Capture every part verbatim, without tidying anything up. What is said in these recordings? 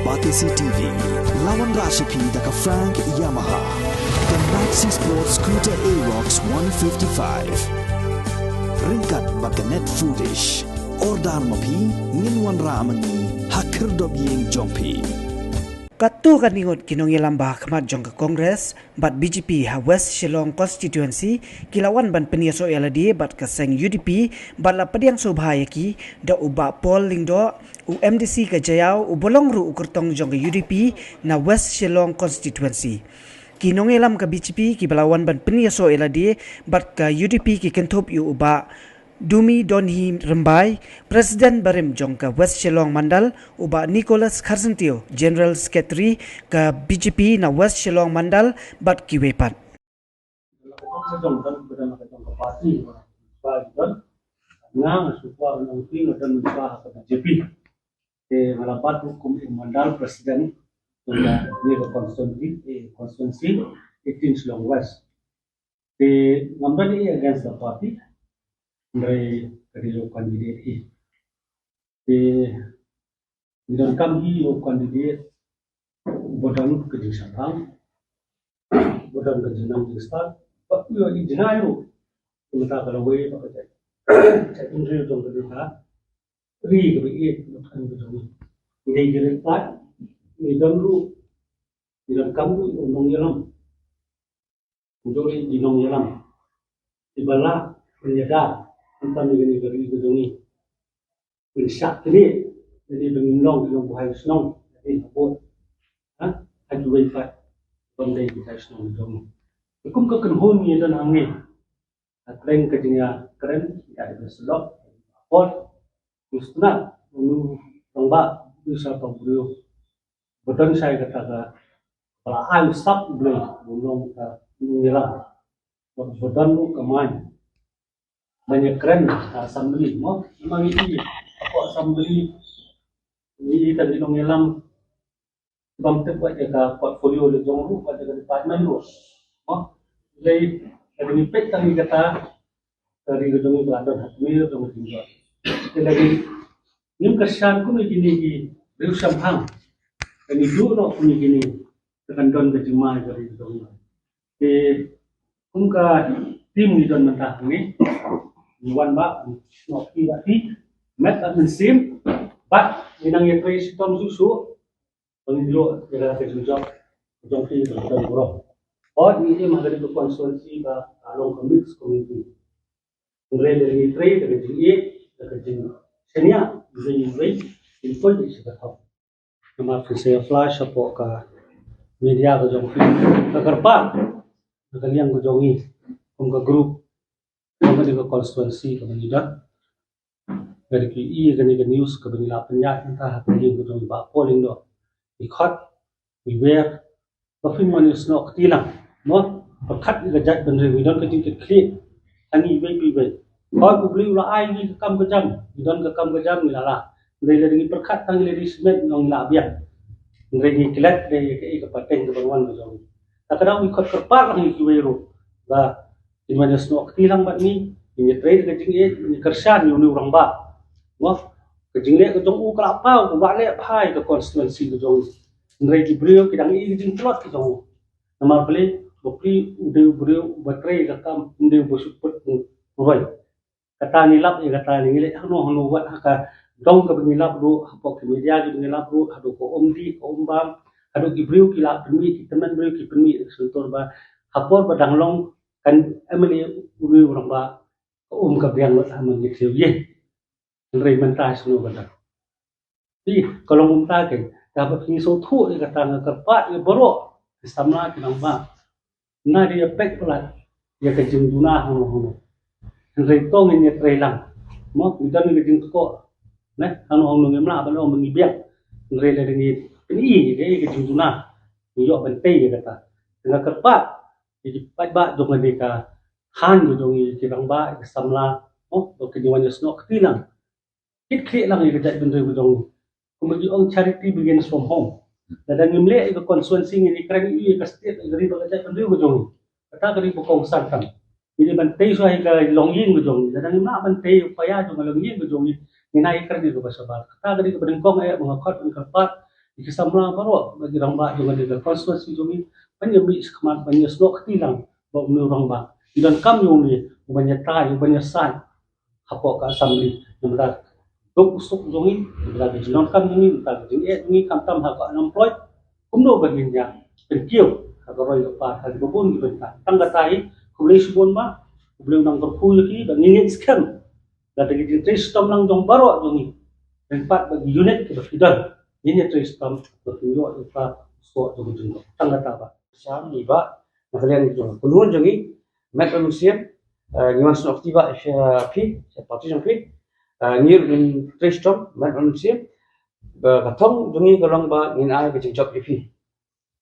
Batesi T V, la wanrah sha phi da ka Frank Yamaha, ka Maxi Sport Scooter Aerox one fifty-five. Ryngkat bad ka Net Foodish. Order ma phi, ngin wanrah ma ngi ha khyrdop ïing jong phi. Katto katne ngut ki nongïalam ba ha khmat jong ka Congress bad B J P ha West Shillong Constituency ki la wan ban pynïasoh ïa lade bad ka seng U D P bad la pdiang sngewbha ïa ki da u Bah Paul Lyngdoh, u M D C ka Jaïaw, uba long ruh u kyrtong jong ka U D P na West Shillong Constituency. Ki nongïalam ka B J P kiba la wan ban pynïasoh ïa lade bad ka U D P ki kynthup ïa u Bah Dumi Donhi Rymbai, President barim jong ka West Shillong Mandal, u Bah Nicholas Kharsyntiew, General Secretary ka B J P na West Shillong Mandal, bad kiwei pat. Nga nga shu kwah ban ong phi nga don mynta ha ka B J P. Te nga la bat ruh kum u Mandal President jong kane ka constituency, eh, constituency eighteen Shillong West. Te ngam don ei against the party. Hynrei ka dei u candidate hi. Te ngi donkam hi u candidate uba don ka jingshemphang, uba don ka jingnang jingstad, bad u ïoh i jngai ruh. Te mynta ka lawei bad ka jait, ka jaitbynriew jong ka dei ka ri kaba ïeit, ka dei ka jong ngi. Ngi dei ki ryngkat, ngi don ruh, ngi donkam ruh u nongïalam. Ngi dei ki nongïalam kiba lah ban ïada hangta ha kane ka ri ka jong ngi. Ban shah kane, kane ba ngin long ki nongbuhai shnong, kane ha bud, ha, ha kiwei pat ban dei ki buhai shnong jong ngi. Kum ka kynhun ngi don hangne, ha kren ka jingïakren ïa ka syllok, ha bud, u sngewthuh, u rangbah, u sngewthuh briew ba don shai kata ka, ba la ai u sap U Blei, u long ka, u nongïalam. Ba, ba don ruh ka main ban ïakren ha assembly, mo. Namar ngi i, hapoh assembly, ngi i tang ki nongïalam bym tip wat ïa ka portfolio la jong ruh, wat ïa ka department ruh, mo. Lei, lada ngi peit tang ïa kata, ka ri ka jong ngi ka la don ha kmie jong ka jingjot. Te lada ngim kyrshan kum ïa kine ki briew shemphang, lada ngi duh noh kum ïa kine, te kan don ka jingma ïa ka ri ka jong ngi. Te kum ka team ngi don mynta hangne, ngi wan ba snoh kti ba kti, met bad mynsiem, bad ngi nang ïatrei shitom shuh shuh, ba ngin ïoh ïa ka jingjop jong phi bad jong baroh. Hooid, ngi im ha kane ka constituency ba ka long ka mixed community. Hynrei lada ngi trei da ka jingïeit, da ka jingshaniah uwei uwei, ngin poi beit sha ka top. Namar phin sa ïa flash hapoh ka media ka jong phi, ka kyrpad na ka liang ka jong ngi kum ka group, kum kane ka constituency kaba ngi don. Lada ki i kane ka news kaba ngi la pynïaid mynta ha ka liang ka jong i Bah Paul Lyngdoh, ngi khot, ngi wer, ba phin wan ïasnoh kti lang, mo, pyrkhat ïa ka jaitbynriew, ngi don ka jingkitkhlieh ha ngi iwei pa iwei. Hooid, U Blei u la ai ngi ka kam ka jam, ngi don ka kam ka jam ngi la lah. Hynrei lada ngi pyrkhat tang ïa lade shimet, ngi la biang. Hynrei ngi klet ïa kaei ka pateng kaba wan ka jong ngi. Te ka daw ngi khot kyrpad lang ïa kiwei ruh ba kin wan ïasnoh kti lang bad ngi, kin ïatrei da ka jingïeit, kin ïakyrshan ïa une u rangbah. Mo, ka jingleh ka jong u ka la paw, u la leh bha ïa ka constituency ka jong u. Hynrei ki briew ki dang ïohi ka jingtlot ka jong u. Namar balei, ba phi u dei u briew uba trei ka kam, u dei uba shu put u roi. Kata ngi lap ïa kata, ngi leit hangno hangno, wat ha ka dong kaba ngi lap ruh, hapoh ki media kiba ngi lap ruh, haduh ka Umdih, ka Umbam, haduh ki briew ki la pynmih, ki tymmen briew ki pynmih, ka shyntur ba ha por ba dang long ka M L A une u rangbah, ka um ka biang lut ha man ngi thliew ïa. Hynrei mynta shano ka dang. Te ka long kumta kein, te haba phi sngewthuh ïa kata, nga kyrpad ïa baroh ki samla ki rangbah. Nga dei ïa peit palat ïa ka jingduna hangno hangno. Hynrei to ngin ïatrei lang. Mo, ngi don ka jingkyrkhu, ne, hangno hangno ngim lah ban ong ba ngi biang. Hynrei lada ngi pyni ïa ka jingduna, ngi ïoh ban tei ïa kata. Te nga kyrpad ïa ki paidbah jong kane ka thaiñ ka jong ngi, ki rangbah, ki samla, mo, ba kin wan ïasnoh kti lang. Kit khlieh lang ïa ka jaitbynriew ka jong ngi. Kumba ki ong, charity begins from home. Lada ngim leh ïa ka constituency, ngin ïakren ïa ka state, ïa ka ri bad ka jaitbynriew ka jong ngi. Kata ka dei ba kongsan tam. Ngi dei ban tei shuwa ïa ka longïing ka jong ngi. Lada ngim lah ban tei ïa ka paia jong ka longïing ka jong ngi, ngin ïakren ïa kaba shabar. Kata ka dei kaba nyngkong eh ba nga khot ban kyrpad ïa ki samla baroh, bad ki rangbah jong kane ka constituency jong ngi, ban ïa mih shakhmat, ban ïa snoh kti lang bad une u rangbah. Ngi donkam ïa une uban ïatai, uban ïasaid hapoh ka assembly. Namar ka duk u suk jong ngi, namar ka jingdonkam jong ngi, namar ka jingeh jong ngi, khamtam ha ka unemployed, kumno ba ngin ïa pynkiew ha ka roi ka par, ha kaba bun ki bynta. Tang kata hi, khublei shibun, ma, khublei u nang kyrkhu ïa phi, ba ngin ïa skhem, lada ka jingtrei shitom lang jong baroh jong ngi, ryngkat bad ki unit kiba phi don, ngin ïa trei shitom ba phin ïoh ïa ka soh jong ka jingdon. Tang kata, Bah. Sha ngi, Bah, na ka liang jong kynhun jong ngi, met wan mynsiem, eh, ngi wan snoh kti, Bah, sha phi, sha party jong phi. Eh, ngi ruh ngin trei shitom, met wan mynsiem. Ba ka thong jong ngi ka long ba ngin ai ka jingjop ïa phi.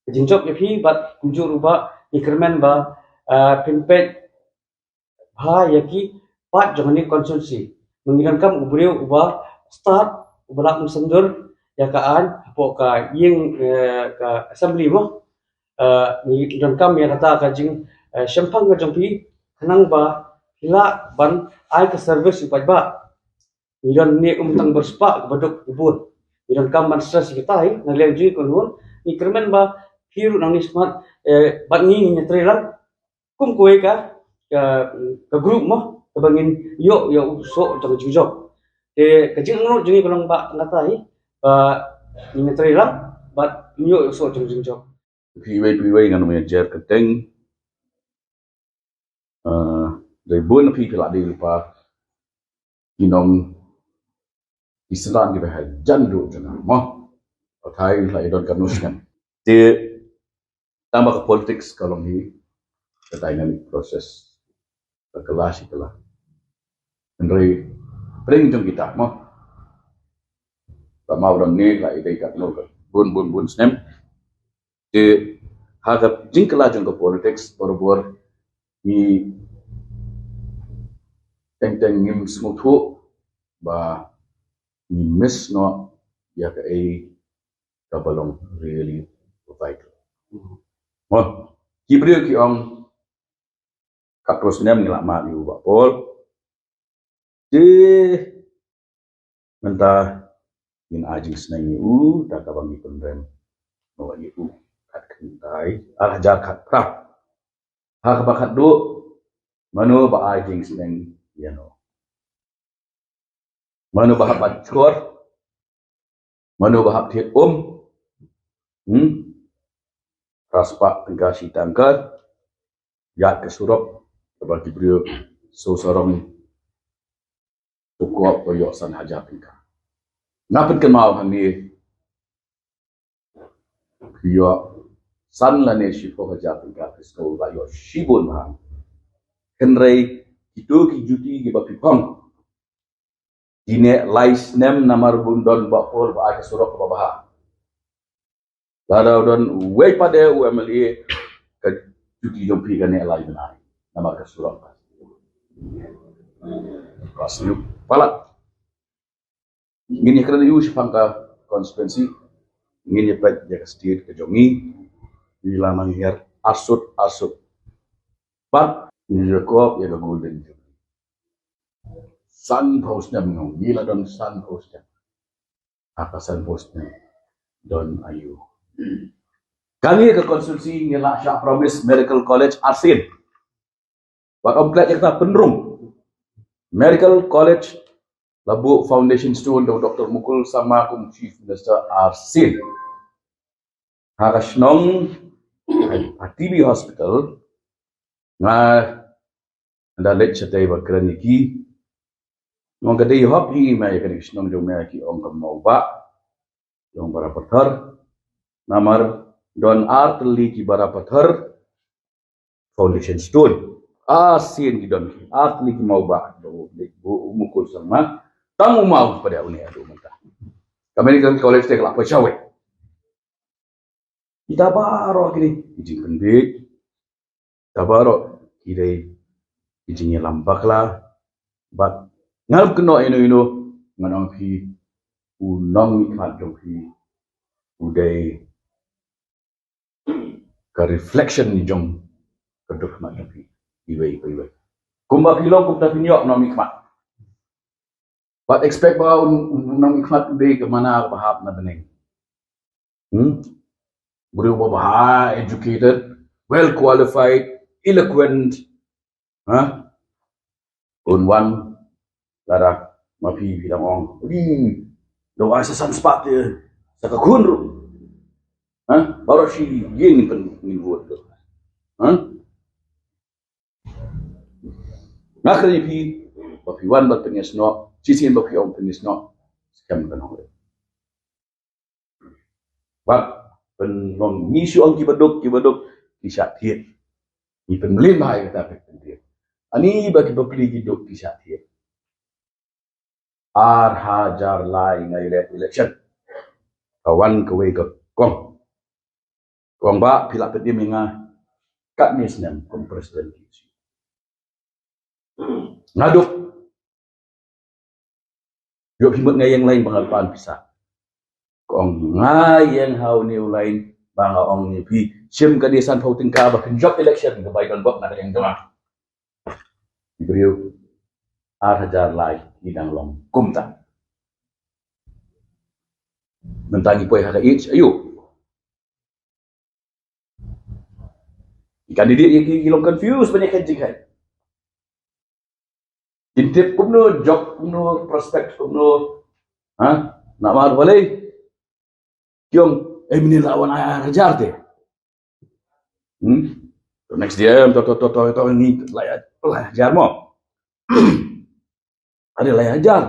Ka jingjop ïa phi, bad kumjuh ruh, Bah, ngi kyrmen ba, eh, phin peit bha ïa ki paid jong kane ka constituency. Ngi donkam u briew uba stad, uba lah ban synjor ïa ka aiñ hapoh ka ïing, eh, ka assembly mo. Eh, ngi donkam ïa kata ka jing, eh, shemphang ka jong phi, khnang ba phi lah ban ai ka service ïa u paidbah. Ngi don ne um tang bar spah kaba duk ki bun. Ngi donkam ban stress ïa kata hi, na liang jong ngi kynhun, ngi kyrmen ba phi ruh nangne shakhmat, eh, bad ngi ngin ïa trei lang kum kawei ka, ka, ka group mo, kaba ngin ïoh, ïoh u soh jong ka jingjop. Te ka jingangnud jong ngi ka long ba tang kata hi, ba ngin ïa trei lang bad ngin ïoh u soh jong ka jingjop. Phi iwei pa iwei ngan ym ïa jer kyrteng. Ah, dei bun na phi phi la dei lypa ki nong, ki synran kiba hajan ruh jong nga mo. Pathai la i don katno snem. Te tang ba ka politics ka long hi ka dynamic process, ka kylla shi kylla. Hynrei pyrshah jong kita mo, ba ma u don ne la i dei katno, ka bun bun bun snem. Te ha ka jingkylla jong ka politics, barabor ngi teng teng ngim sngewthuh ba ngi miss noh ïa kaei kaba long really vital. Mo, ki briew ki ong, katto snem ngi la mad ïa u Bah Paul. Te mynta ngin ai jingsneng ïa u da kaba ngi pynrem noh ïa u. Khatkhyndai ar hajar khatphra. Ha kaba khatduh, mano ba ai jingsneng ïa no? Mano ba hap bat shkor? Mano ba hap thied um? Hmm? Phra spah tyngka shi tyngka. Ïaid ka surok kaba ki briew shu sarong, u kop ba ïoh san hajar tyngka. Nga pynkynmaw hangne, phi ïoh san lane shiphew hajar tyngka, phi sngew ba ïoh shibun bha. Hynrei kito ki juti kiba phi phong, ki neh lai snem namar ba un don Bah Paul ba ai ka surok kaba bha. Lada u don uwei pat de u M L A, ka juti jong phi ka neh lai bnai namar ka surok. Ka sniw palat. Ngin ïakren ïa u shaphang ka constituency, ngin ïa peit ïa ka state ka jong ngi. Ngi la nang hiar arsut arsut. Pat ngi ïa kop ïa ka Golden Jubilee. Sanphew snem ngi la don, sanphew snem. Ha ka sanphew snem don aïu? Kane ka constituency ngi la shah promise Medical College arsien. Wat ym klet ïa kata, pynrung. Medical College la buh foundation stone da u Doctor Mukul Sangma kum Chief Minister arsien. Ha ka shnong, ha T B Hospital, nga da leit shatei ba kren ïa ki. Nga ong ka dei hok hi ma ïa kane ka shnong jong me, ki ong ka Mawbah, jong Barapathar. Namar don ar tylli ki Barapathar foundation stone. Arsien ki don ki, ar tylli ki Mawbah, ba u, ba u Mukul Sangma. Tang u maw pat de une haduh mynta. Ka Medical College te ka la poi shawei. Kita baroh kine ki jingpynbeit, kita baroh ki dei ki jingïalam bakla. Bad ngam kynnoh ïano ïano, ngan ong phi, u nongmihkhmat jong phi u dei ka reflection jong ka dukh khmat jong phi iwei pa iwei. Kumba phi long kumta phin ïoh nongmihkhmat. Wat expect ba u, u nongmihkhmat u dei ka mana kaba hap na bneng. Hmm? Briew ba high educated, well qualified, eloquent. Ha? Un wan lada ma phi phi dang ong, "Ri, da ai sa san spah te sa ka khun ruh." Ha? Baroh shi ïing pyn ngin vote. Ha? Nga kyrpad ïa phi ba phi wan ban pynïasnoh, shisien ba phi ong pynïasnoh, skhem kan ong. Bad pynlong ngi shu ong kiba duk, kiba duk ki shah thied. Ngi pynmlien bha ïa kata ka pynthikna. Ani ba ki bapli ki duk ki shah thied. Ar hajar lai nga ïaleh election. Ka wan kawei ka kong. Kong ba phi lah pynim ïa nga katne snem kum president. Nga duk. Ïoh phi mut nga ïeng lain ba nga pan pisa. Kong nga ïeng ha u new lain ba nga ong ïa phi. Shim ka dei sanphew tyngka ba phin jop election ka bai don bok na ka ïeng jong nga. Ki briew ar hajar lai ki dang long kumta. Mynta ngi poi ha ka age ayu. Ki candidate ïa ki ki long confused ban ïa ka jingkheiñ. Kin tip kumno, job kumno, prospect kumno. Ha? Namar balei? Ki ong, eh, mynnin la wan ai ar hajar te. Hmm? To next year, to, to, to, to, to, ngi lai, lai hajar mo. Ada lai hajar.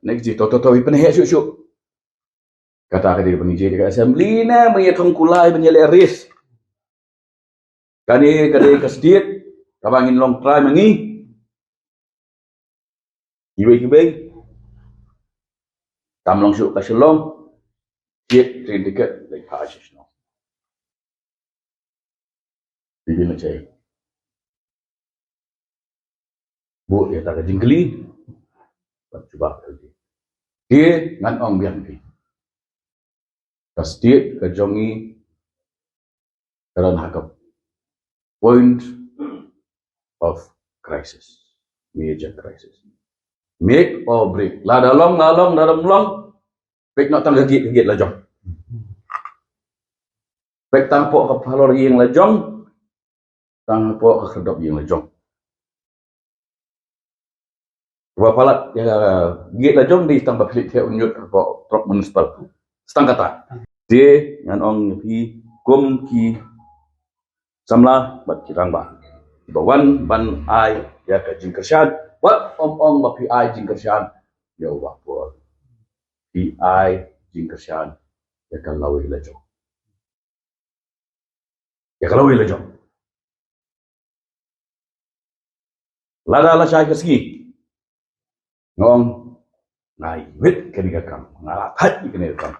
Next year, to, to, to, i pynheh shuh, shuh. Kata ka dei ban ïa ka assembly ne, ban ïa thong kulai, ban ïa leh race. Kane ka dei ka state kaba ngin long trai ma ngi. Kiwei kiwei. Tam long shuh ka Shillong. State train ticket leit pha sha Shillong. Bibi na chai. Buh ïa ta ka jingkylli. Bad jubab ïa lade. Te ngan ong biang phi. Ka state ka jong ngi ka don ha ka point of crisis. Major crisis. Make or break. Lada long, la long, lada long. Peit noh tang ka gate, ka gate la jong. Peit tang hapoh ka phalor ïing la jong. Tang hapoh ka khyrdop ïing la jong. Ba palat ïa ka gate la jong dei tang ba phi leit theh un ñiut hapoh trok municipal. Tang kata. Te ngan ong ïa phi kum ki samla bad ki rangbah. Ba wan ban ai ïa ka jingkyrshan. Wat ym ong ba phi ai jingkyrshan ïa u Bah Paul. Phi ai jingkyrshan ïa ka lawei la jong. Ïa ka lawei la jong. Lada la shai ka sngi. Nga ong, nga ïeit kane ka kam, nga la thait ïa kane ka kam.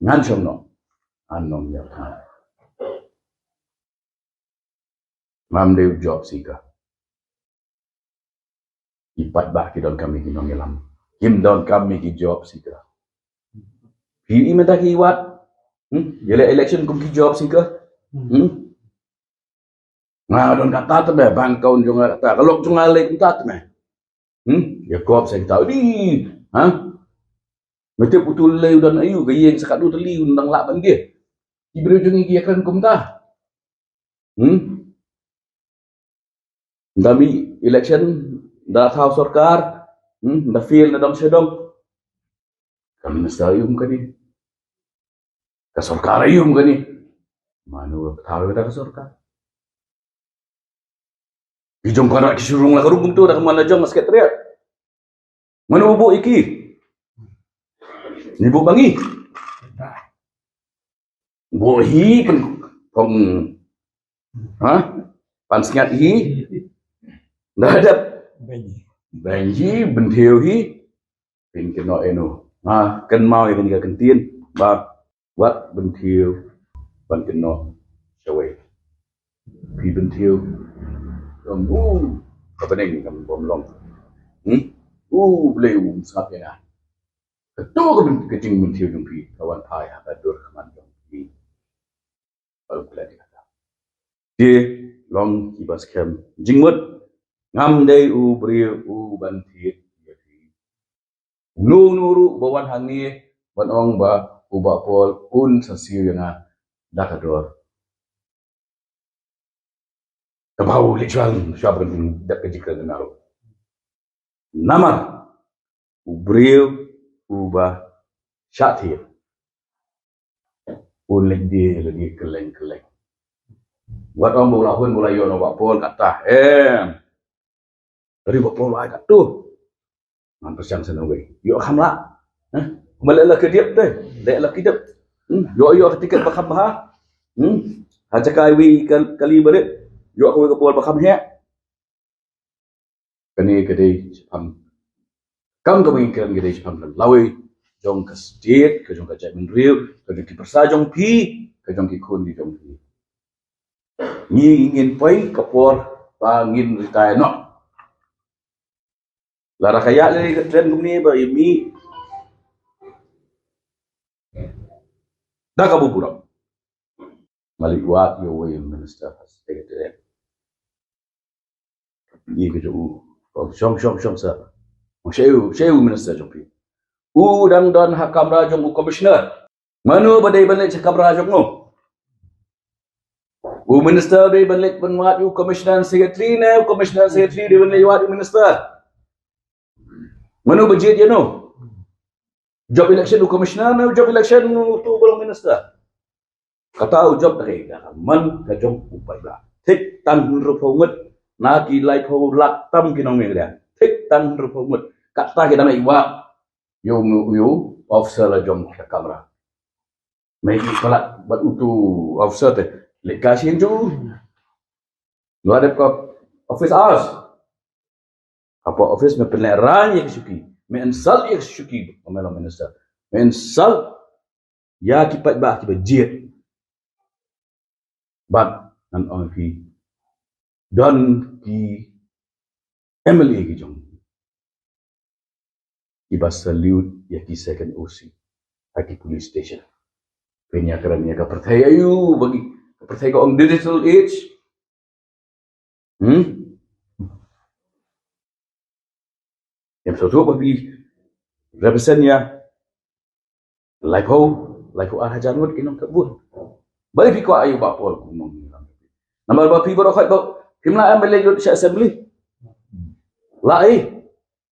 Ngan shong noh, ngan ong ïa ka. Ngam dei u job seeker. Ki paidbah ki donkam ïa ki nongïalam. Kim donkam ïa ki job seeker. Phi i mynta ki wad. Hmm? Ïaleh election kum ki job seeker. Hmm? Nga don kata te me, bank account jong nga kata, ka lok jong nga lei kumta te me. Hmm? Ïa kop sa kita. Di. Ha? Me tip utu lei u don ayu, ka ïeng sa katno tylli un dang lah ban die. Ki briew jong ngi ki ïakren kumta. Hmm? Nda mih election, nda thaw sorkar, hmm, nda fail na dong sha dong. Ka minister aïu kane? Ka sorkar aïu kane? Mano ba thaw ïa kata ka sorkar? Ki jong ka rat ki shu rung la ka rung kumto da ka man la jong ka secretariat. Mano ba buh ïa ki? Ngi buh ba ngi. Buh hi pyn, pyn, ha? Pynsngiat hi. Dah dep. Beiñ hi, bynthiew hi. Phin kynnoh ïano? Ha, kynmaw ïa kane ka kyntien. Ba wat bynthiew ban kynnoh shawei. Phi bynthiew. Long u ka bneng kam bym long. Hmm? U Blei um sngap ïa nga. Kato ka jing bynthiew jong phi ka wan phai ha ka dur ka man jong phi. Ba u klet ïa kata. Te long kiba skhem jingmut. Ngam dei u briew u ban thied ïa phi. Uno uno ruh ba wan hangne ban ong ba u Bah Paul un sa siew ïa nga da ka dor kaba u leit shuwa, shuwa ban dep ka jingkren na ruh. Namar u briew uba shah thied un leit die ïa lade kylleng kylleng. Wat ong ba u la hun ba u la ïoh na u Bah Paul kata, em. Ri Bah Paul ai katto. Ngan pyrshang sa na wei. Ïoh kham lah. Heh? Kumba leh la ki dep te. Leh la ki dep. Hmm? Ïoh, ïoh ka tiket ba kham bha. Hmm? Ha jaka iwei i ka-, kali barit. Ïoh kawei ka bor ba kham heh. Kane ka dei shaphang. Kam ka ba ngi kren ka dei shaphang ka lawei jong ka state, ka jong ka jaitbynriew, ka jong ki pyrsa jong phi, ka jong ki khun ki jong phi. Ngi ngin poi ka por ba ngin retire noh. Lada ka ïaid lei ka trend kumne ba ïa mih da ka burom. Malik wad ïa uwei u minister ha secretariat. Ïa ka jong u. Shong, shong, shong sir. Shaei u, shaei u minister jong phi? U dang don ha kamra jong u commissioner. Mano ba dei ban leit sha kamra jong u? U minister dei ban leit ban wad u commissioner secretary ne u commissioner secretary dei ban leit wad u minister? Mano ba jied ïa no? Job election u commissioner ne u job election uto uba long minister? Kata u job da kaei? Da ka mon ka jong u paidbah. Thik tang hynriewphew ngut na ki laiphew lak tam ki nongmihkhmat. Thik tang hynriewphew ngut. Kata ki dang ïa wad ïa u, ïa u officer la jong ka kamra. Mei ki palat bad uto u officer te leit ka sien ju. Ngi la dep ka office hours. Hapoh office me pynlehraiñ ïa ka shuki, me insult ïa ka shuki, me long minister. Me insult ïa ki paidbah kiba jied. Bad ngan ong ïa phi, don ki M L A ki jong kiba salute ïa ki second O C ha ki police station. Phin ïa kren ïa ka pyrthei aïu ba ki, ka pyrthei ka ong digital age. Hmm? Ïa sngewthuh ba phi represent ïa laiphew, laiphew ar hajar ngut ki nongthoh vote. Balei phi kwah ïa u Bah Paul kum u nongïalam? Namar ba phi baroh khoit ba phim lah em ban leit lut sha assembly. Lah ei.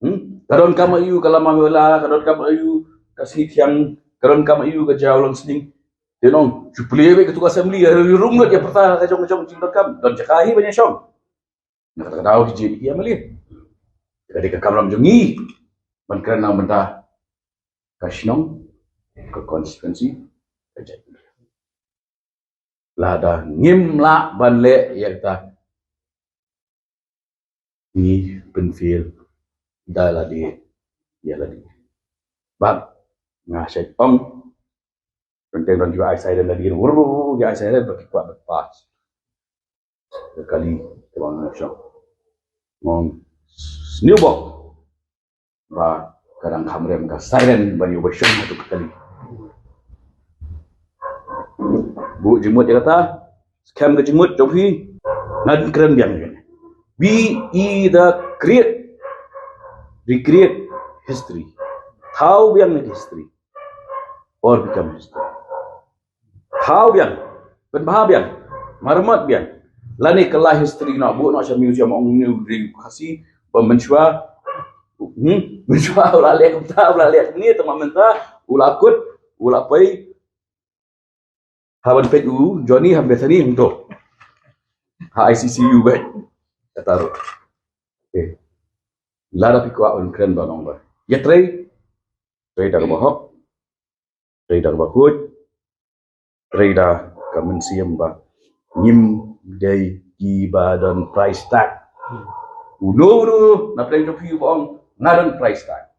Hmm? Ka donkam aïu ka lama mela, ka donkam aïu ka sngi thiang, ka donkam aïu ka jaw long sning. Te nong, shu plie beit katu ka assembly, ïa rung ngut ïa pyrta ka jong ka jong jingdonkam, don jaka hi ban ïashong. Na kata ka daw ki jied ki M L A. Ka dei ka kamram jong ngi ban kren na bynta ka shnong, ka constituency, ka jaitbynriew. Lada ngim lah ban leh ïa kata, ngi pynfail da lade ïa lade. Bad nga shait ong, teng teng don kiba ai siren lade, wur wur wur, kiba ai siren ba ki kwah ban pass. Ka kali kaba nga shong, nga ong sniew bok ba ka dang kham rem ka siren ban ïoh ba shong hato ka kali. Buh jingmut ïa kata, skhem ka jingmut jong phi. Ngan kren biang ïa kane. We either create, recreate history. Thaw biang ïa history or become history. Thaw biang, pynbha biang, maramot biang. Lane kylla history noh, buh noh sha museum, ong une u dei u Khasi ba mynshuwa, hmm, mynshuwa u la leh kumta, u la leh kumne, tang ba mynta u la kut, u la poi. Haba peit u Johnny ha Bethany hangto ha I C C U bad kata ruh. Okay. Lada phi kwah ban kren ba nong ba ïatrei, trei da kaba hok, trei da kaba khuid, trei da ka mynsiem ba ngim dei kiba don price tag. Uno uno na pdeng jong phi ba ong nga don price tag,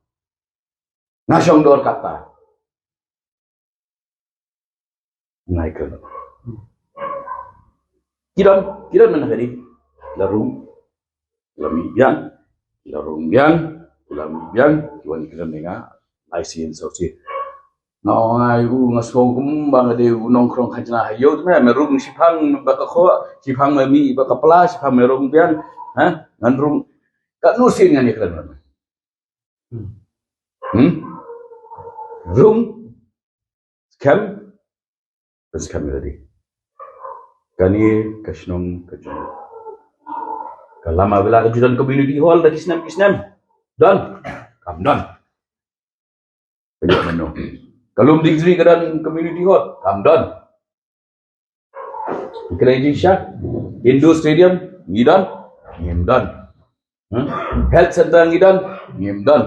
nga shong dor kata, ngai kren. Ki don, ki don mynta ka dei, la rung, la mih biang, la rung biang, la mih biang, ki wan kren ïa nga lai sien saw sien. Nga ong ai u, nga sngew kumba nga dei u nongkhrong khajna ha ïew te me, me rung shiphang ba ka khoh, shiphang me mih ba ka pla, shiphang me rung biang. Ha? Ngan rung katno sien ngan ïa kren. Hmm? Rung. skhem, pynskhem ïa lade. Kane ka shnong ka jong, ka Lamavilla ka ju don community hall da ki snem ki snem. Don? Kam don. Ka Lumdiengjri ka don community hall? Kam don. Kane jingshisha, Indoor Stadium ngi don? Ngim don. Hmm? Health Center ngi don? Ngim don.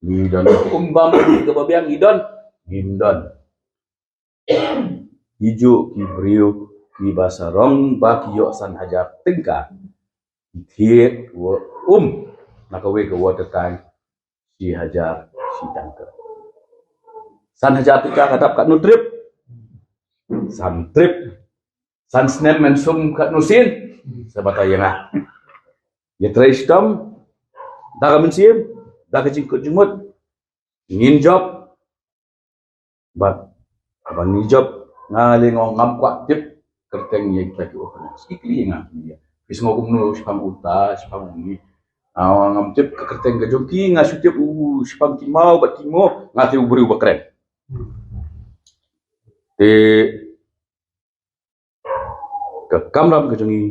Ngi don umbam kaba biang ngi don? Ngim don. Ki ju ki briew kiba sarong ba ki ïoh san hajar tyngka, ki thied wa um na kawei ka water tank shi hajar shi tyngka. San hajar tyngka ka dap katno trip? San trip. San snem men sum katno sien? Sa batai ïa nga. Ïa trei shitom da ka mynsiem, da ka jingkut jingmut. Ngin jop. Bad haba ngi jop, nga lei nga ngam kwah tip kyrteng ïa kita ki orphanage. Ki kylli ïa nga, ki ïa, phi sngew kumno shaphang uta, shaphang uni? Nga ngam tip ka kyrteng ka jong ki, nga shu tip u shaphang ki maw bad ki mo, nga tip u briew ba kren. Te ka kamram ka jong ngi,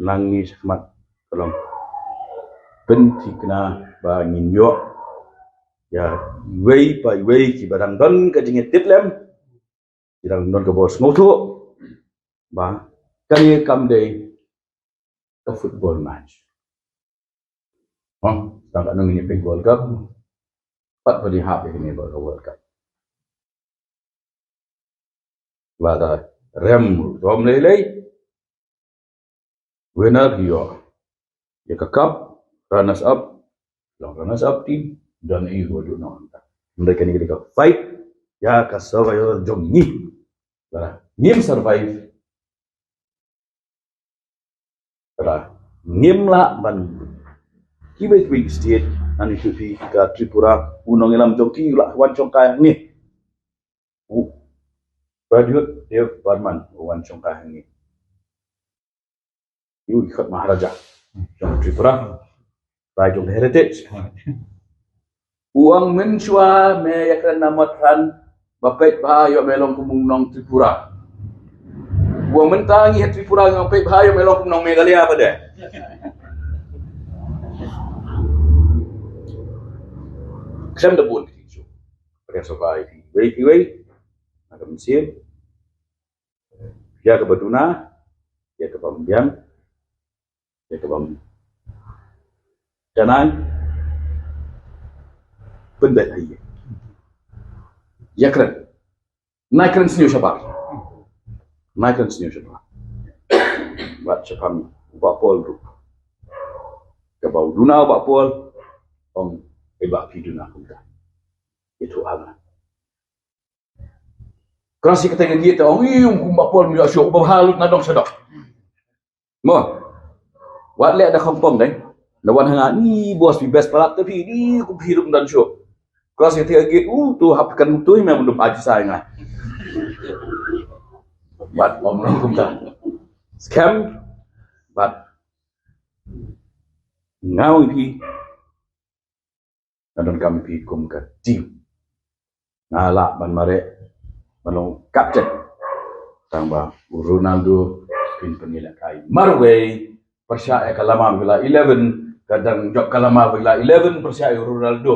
nang ngi shakhmat ka long pynthikna ba ngin ïoh ïa iwei pa iwei kiba dang don ka jingïatiplem, ki dang don ka bor sngewthuh ba kane kam dei ka football match. Hah? Tang katno ngin ïa peit World Cup? Pat ba dei hap ïa kane ba ka World Cup. Lada rem ruh rom lei lei. Winner ïoh ïa ka cup, runners up, long runners up team, don i ruh duh noh. Hynrei kane ka dei ka fight ïa ka survival jong ngi. Lada ngim survive, lada ngim lah ban, kiwei kiwei ki state, ngan ïathuh phi ka Tripura, u nongïalam jong ki u la wan shongkai hangne. U Pradyot Debbarman u wan shongkai hangne. U i khot Maharaja jong Tripura. Rai jong heritage. U ong mynshuwa me ïakren na Mawtharan ba peit bha ïoh me long kum u nong Tripura. U ong mynta ngi ha Tripura ngi ong peit bha ïoh me long kum u nong Meghalaya pat de. Khlem da bun ki jingsuk. Ba kan survive iwei pa iwei. Na ka mynsiem. Ïa kaba duna, ïa kaba ym biang, ïa kaba ym janai. Pynbeit ha ïing. Ïakren. Nai kren sniew shabar. Nai kren sniew shabar. Bad shaphang u Bah Paul ruh. Kaba u duna u Bah Paul, ong, eh, Bah, phi duna kumta. Ïathuh ha nga. Kras ïa kata ka gate, ong, ï, ong, kumba Paul, ym ïoh shuh, uba bha lut na dong sha dong. Mo. Wat leh da khongpong dei. La wan ha nga, ni boss, phi best palat te phi, ni kum phi ruh ym don shuh. Kras ïa kata ka gate, u, tu hap kan tu, me mundum aji sa nga. Bad ong long kumta. Skhem, bad nga ong ïa phi. Nga donkam ïa phi kum ka team. Nga lah ban mareh ban long captain. Tang ba u Ronaldo phin pynïalehkai marwei pyrshah ïa ka Lamavilla eleven, ka dang jop ka Lamavilla eleven pyrshah ïa u Ronaldo.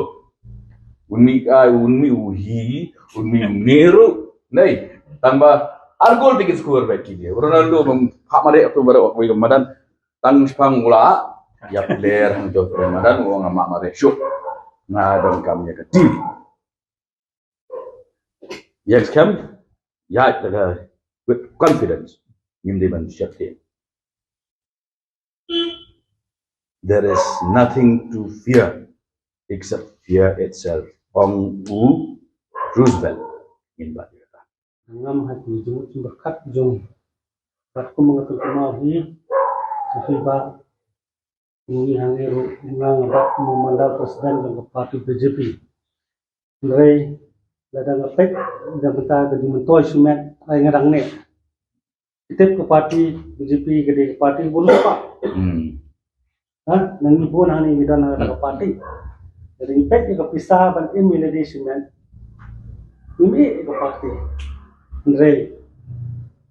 Un mih kai, un mih u hi, un mih u ne ruh. Nei, tang ba ar gol te kin score beit ki. U Ronaldo bym hap mareh, tu mareh wei ka madan. Tang shaphang u la ïa player hangto, player madan, u ong nga mah mareh shuh. Nga donkam ïa ka team. Ïeng skhem, ïaid da ka, with confidence. Ngim dei ban sheptieng. There is nothing to fear except fear itself. Ong u Roosevelt. Ngin bat ïa ka. Ngam ha ki jingmut jingpyrkhat jong. Bad kum nga kynmaw hi, ha hi ba ngi hangne ruh nga, nga bat kum u mandal president jong ka party B J P. Hynrei lada nga peit da mynta ka jingmyntoi shimet, ai nga dang neh. Tip ka party B J P ka dei ka party bun lypa. Hmm. Ha, nang ngi bun hangne ngi don ha ka party. Lada ngi peit ïa ka pisa ban im ïa lade shimet. Ngi mih ka party. Hynrei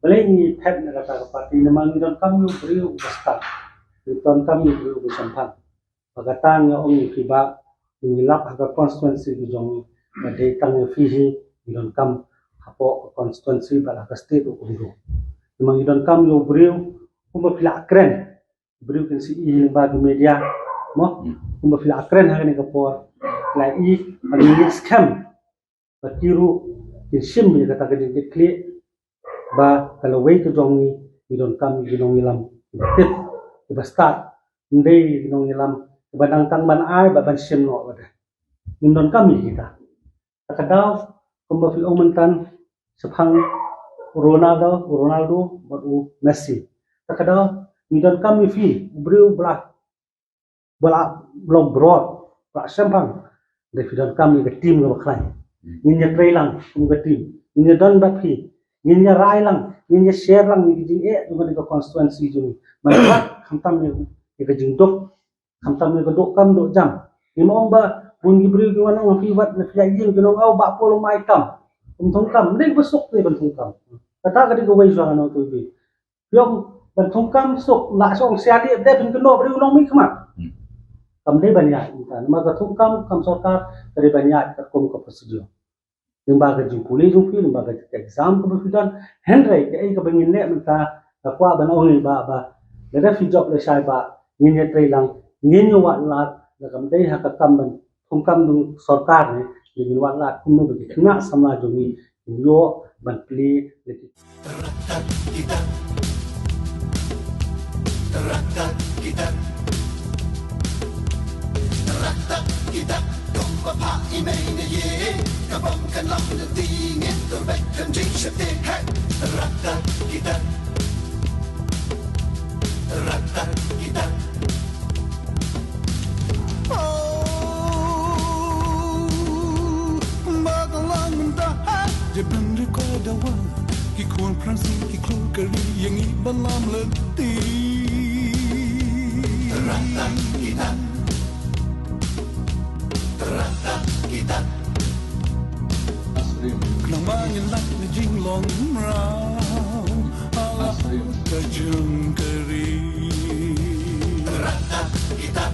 balei ngi phet na kata ka party? Namar ngi donkam ïa u briew uba stad. Ngi donkam ïa u briew uba shemphang. Ba kata nga ong ïa phi ba ngi lap ha ka constituency ka jong ngi, ba dei tang ïa phi hi ngi donkam hapoh ka constituency bad ha ka state ruh kumjuh. Namar ngi donkam ïa u briew kumba phi la kren. Briew kin sa ïohi lyngba ki media, mo? Hmm. Kumba phi la kren ha kane ka por, la ïohi ba ngi ngeit skhem ba ki ruh kin shim ïa kata ka jingkitkhlieh, ba ka lawei ka jong ngi, ngi donkam ïa ki nongïalam kiba tip, kiba stad. Ym dei ki nongïalam kiba nang tang ban ai bad ban shim noh, ba dei. Ngim donkam ïa kita. Ta ka daw, kumba phi ong mynta, shaphang Ronaldo, Ronaldo bad u Messi. Ta ka daw, ngi donkam ïa phi, u briew ba la, ba la long broad, ba la shemphang. Dei phi donkam ïa ka team kaba khlaiñ. Ngin ïa trei lang kum ka team. Ngin ïa don bad phi. Ngin ïa rai lang, ngin ïa share lang ïa ka jingeh jong kane ka constituency jong ngi. Ban wad khamtam ïa, ïa ka jingduk. Khamtam ïa ka doh kam doh jam. Ngi ma ong ba bun ki briew ki wan ong phi wat na phi ïa ïing ki nong aw ba pol mai kam. Ym thung kam, dei ba suk dei ban thung kam. Kata ka dei ka wei jong nong tu bi. Phi ong ban thung kam suk, la suk sia dei dei phin kynnoh briew nong mih khmat. Hmm. Kam dei ban ïa ita. Namar ka thung kam, kam sorkar, ka dei ban ïa ka kum ka procedure. Lyngba ka jingpule jong phi, lyngba ka exam kaba phi don. Hynrei kaei kaba ngin leh mynta, nga kwah ban ong ïa ba, ba lada phi jop lashai ba ngin ïa trei lang, ngin ïa wad lad, lada kam dei ha ka kam ban thung kam jong sorkar ne, ngin wad lad kumno ba ki khynnah samla jong ngi kin ïoh ban plie. Ratak itak, ratak itak, kumba phah i mei na ye, ka bom kan lam na ti ngin tur bek kan jing shate. Hey! Ratak itak, ratak itak. Oh, ba ka lang mynta ha, je ben ri ko da wa, ki khun Fransi, ki khun kari, ïa ngi ban lam lynti. Ratak itak. Ratak itak. Khnang ba ngin lap na jinglong mraw. Ala ka jong ka ri. Ratak itak.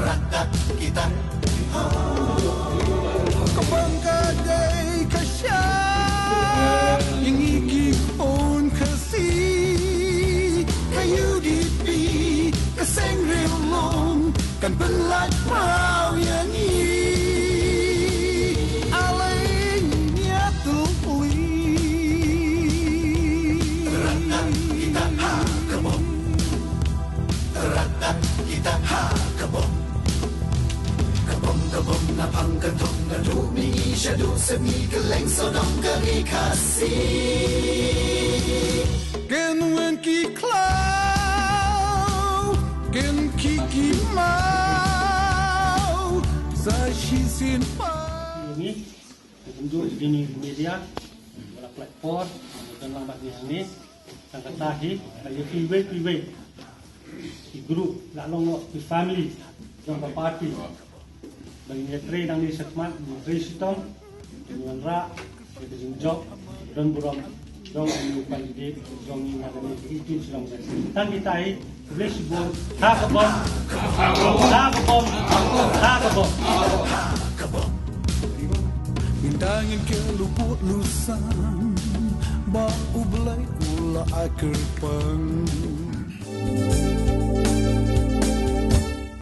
Ratak itak. Ka bang ka dei ka sha. Ïa ngi ki khun Khasi, ka U D P, ka seng riewlong, kan pynlait pau ïa ngi. Alai ngi ïa tuli. Ratak itak ha ka bom. Ratak itak ha ka bom. Ka bom, ka bom, na pang ka thong, na du mi i sha du semi ka leng so dong ka ri Khasi. Ken wen ki khlaw, ken ki ki mau, sa shi sin pa. Ngi, ngi kumjuh ïa kine ki media, ba la pynlait por, ba don lang bad ngi hangne. Tang kata hi, la ïa phi wei phi wei. Ki group, la long noh ki family jong ka party. Ba ngin ïa trei nangne shakhmat, ngin trei shitom, ngin wanrah ïa ka jingjop, don burom jong u candidate jong ngi na kane ka eighteen Shillong West. Tang kita hi, khublei shibun, ha ka bom, ha ka bom, ha ka bom. Ngin da ngin kiew luput lusang, ba U Blei u la ai kyrpang.